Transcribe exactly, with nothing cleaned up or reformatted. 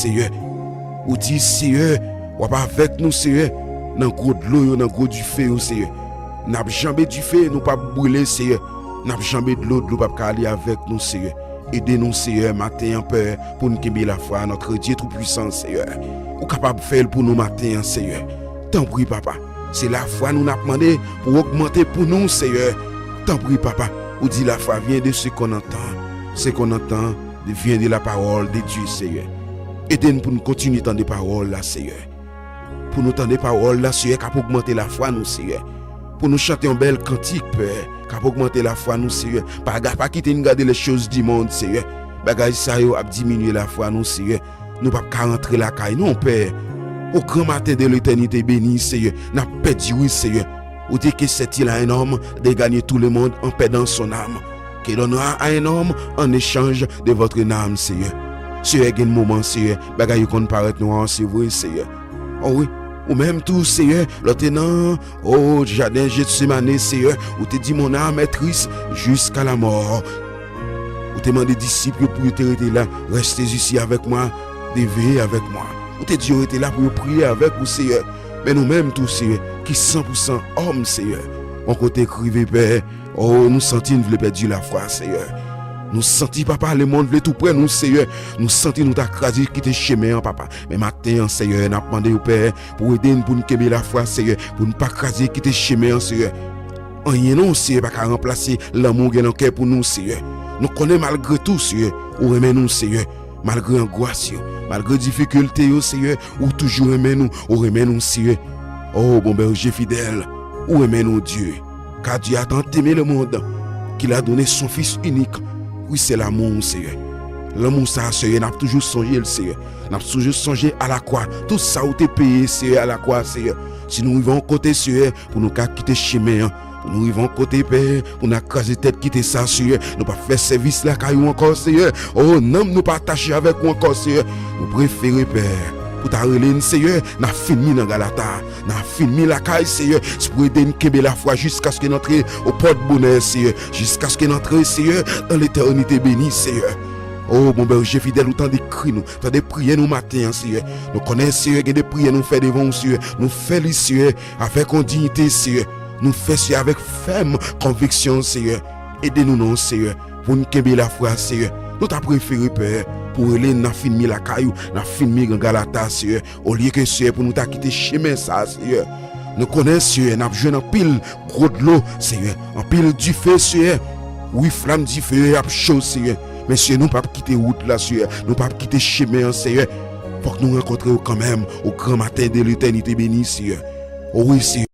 Seyè. Ou di, Seyè, w ap avèk nou, Seyè, nan gwo dlo yo, nan gwo dife yo, Seyè. N ap janbe dife, nou p ap brile, Seyè. N ap janbe dlo, dlo p ap ka ale avèk nou, Seyè. Ede nou, Seyè, maten an, Pè, pou n kenbe lafwa, notre Dieu Tout-Puissant, Seyè. Ou kapab fè l pou nou maten an, Seyè. Tanpri, Papa, se lafwa nou n ap mande pou w ogmante pou nou, Seyè. Tanpri, Papa, ou di la foi vient de ce qu'on entend. Ce qu'on entend vient de la parole de Dieu, Seyè. Ede n pou n kontinye tande pawòl la, Seyè. Pou nou tande pawòl la, Seyè, k ap ogmante lafwa nou, Seyè. Pou nou chante yon bèl kantik, Pè, k ap ogmante lafwa nou, Seyè. Pa ga-, pa kite n gade les choses du monde, Seyè. Bagay sa yo ap diminye lafwa nou, Seyè. Nou p ap ka rantre lakay nou, Pè. Au grand matin de l'éternité bénie, Seyè, n ap pèdi, wi, Seyè. Ou di, que sert-il à un homme de gagner tout le monde en perdant son âme? Que donnera à un homme en échange de votre âme, Seyè? Seyè, gen moman, Seyè, bagay yo konn parèt nwa, se vre, Seyè. O wi, ou menm tou, Seyè, lè w te nan, o, jaden Jetsemane, Seyè, ou te di, mon âme est triste jusqu'à la mort. Ou te mande disip yo pou yo te rete la, restez ici avec moi, de veiller avec moi. Ou te di yo rete la pou yo priye avèk ou, Seyè. Men nou menm tou, Seyè, ki san pou san òm, Seyè. Yon kote k rive, Pè, o, nou santi n vle pèdi lafwa, Seyè. Nou santi, Papa, lemonn vle tou pran nou, Seyè. Nou santi nou ta kraze kite chemen an, Papa. Men maten an, Seyè, n ap mande w, Pè, pou w ede n pou n kenbe lafwa, Seyè, pou n pa kraze kite chemen an, Seyè. Anyen non, Seyè, pa ka ranplase lanmou w gen nan kè pou nou, Seyè. Nou konnen malgre tou, Seyè, ou renmen nou, Seyè. Malgre angwas yo, malgre difikilte yo, Seyè, ou toujou renmen nou, ou renmen nou, Seyè. O, bon bèje fidèl, ou renmen nou, Dye. Car Dieu a tant aimé le monde qu'il a donné son Fils unique. Wi, se lanmou w, Seyè. Lanmou sa a, Seyè, n ap toujou sonje l, Seyè. N ap toujou sonje a la kwa, tout sa ou te peye, Seyè, a la kwa, Seyè. Si nou rive yon kote, Seyè, pou nou ka kite chemen an, pou nou rive yon kote, Pè, pou n a kraze tèt kite sa, Seyè. Nou p ap fè sèvis lakay ou ankò, Seyè. O, nanm nou pa atache avèk ou ankò, Seyè. Nou prefere, Pè, pou ta rele n, Seyè, n a fin mi nan Galata. N a fin mi lakay, Seyè. Se pou ede n kenbe lafwa jiskaske n antre o pòt bonè, Seyè. Jiskaske n antre, Seyè, dans l'éternité bénie, Seyè. O, bon bèje fidèl, ou tande kri nou, tande priyè nou maten an, Seyè. Nou konnen, Seyè, gen de priyè nou fè devan ou, Seyè. Nou fè li, Seyè, avèk yon diyite, Seyè. Nou fè, Seyè, avèk fèm konviksyon, Seyè. Ede nou non, Seyè, pou n kenbe lafwa, Seyè. Nou ta prefere, Pè, pou rele n nan fin mi lakay ou, nan fin mi Galata, Seyè. Olye ke, Seyè, pou nou ta kite chemen sa a, Seyè. Nou konnen, Seyè, n ap jwenn anpil gwo dlo, Seyè. Anpil dife, Seyè. Wi, flanm dife yo ap cho, Seyè. Men, Seyè, nou p ap kite wout la, Seyè. Nou p ap kite chemen an, Seyè. Fòk nou rankontre w kanmenm, o gran maten de letènite beni, Seyè. O wi, Seyè.